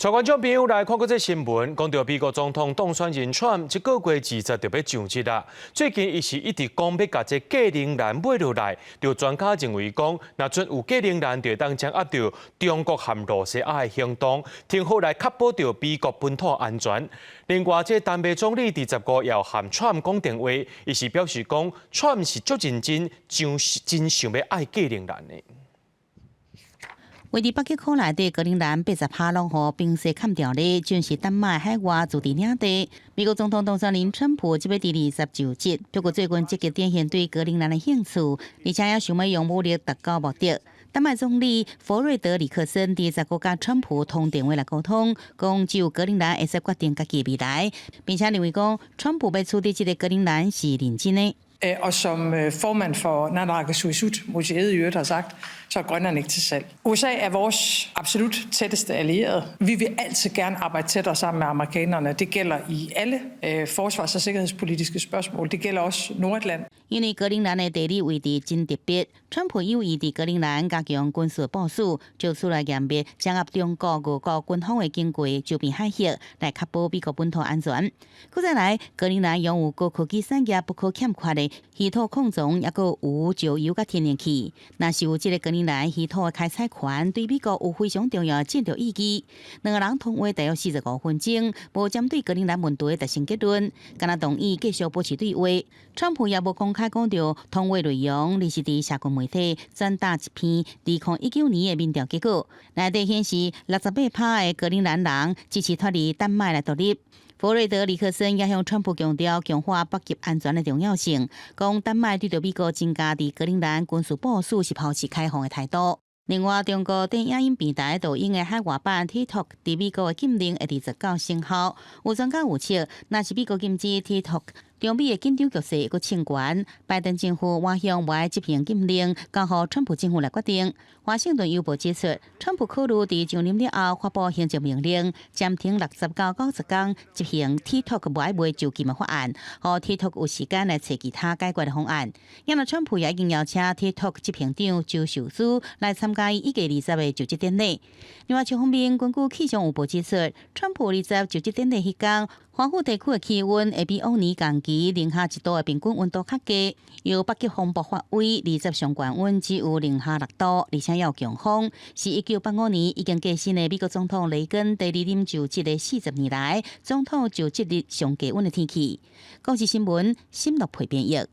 帶觀眾朋友來看閣這新聞，講著美國總統當選人川普，這個月二十就欲上職啦。最近伊是一直講欲共這格陵蘭買落來，著專家認為講，若準有格陵蘭，就會當掌握著中國和露西亞的行動，挺好來確保著美國本土安全。另外，這丹麥總理佇十五也和川普講電話，伊是表示講，川普是足認真，真真想欲愛格陵蘭的。位佇北極圈內底格陵蘭80趴攏予冰雪崁著咧，正是丹麥海外駐地領地。美國總統當選人川普這欲佇二十就職，不過最近積極展現對格陵蘭的興趣，而且也想欲用武力達到目的。丹麥總理弗瑞德里克森佇十五佮川普通電話來溝通，講只有格陵蘭會使決定家己未來，並且認為講川普欲取得這個格陵蘭是認真的。 Og som formand for Naalakkersuisut, museet i øvrigt har sagt, så er Grønland ikke til salg. USA er vores absolut tætteste allierede. Vi vil altid gerne arbejde tættere sammen med amerikanerne. Det gælder i alle forsvars- og sikkerhedspolitiske spørgsmål. Det gælder også Nordatlanten. 因為格陵蘭的地理位置真特別，川普有意佇格陵蘭加強軍事部署，藉此來嚴密掌握中國、俄國軍方會經過周邊海域，來確保美國本土安全。閣再來，格陵蘭擁有高科技產業不可欠缺的稀土礦藏，抑閣有石油佮天然氣。若是有這個格陵蘭稀土的開採權，對美國有非常重要的戰略意義。兩个人通話大約45分鐘，無針對格陵蘭問題達成結論，干焦同意繼續保持對話。川普也無公開講著通話內容，而是佇社群媒體轉達一篇2019年的民調結果，內底顯示68趴的格陵蘭人支持脫離丹麥來獨立。弗瑞德里克森也向川普強調強化北極安全的重要性，講丹麥對著美國增加佇格陵蘭軍事部署是抱持開放的態度。另外，中國電影音平台抖音的海外版 TikTok 佇美國的禁令會佇十九生效。有專家預測，若是美國禁止 TikTok，中美的緊張局勢會閣升懸。拜登政府倚向無愛執行禁令，交予川普政府來決定。華盛頓郵報指出，川普考慮佇上任了後發布行政命令，暫停60到90天執行 TikTok 無愛賣就禁的法案，予 TikTok 有時間來揣其他解決的方案。因為川普也已經邀請 TikTok 執行長周受資來參加伊1月20的就職典禮。另外，一方面，根據氣象預報指出，川普二十就職典禮彼工，華府地區的氣溫會比往年同期零下1度的平均溫度較低。由北極風暴發威，二十上懸溫只有零下6度，而且有強風，是1985年已經過身的美國總統雷根第二任就職的40年來，總統就職日上低溫的天氣。公視新聞，新樂培編譯。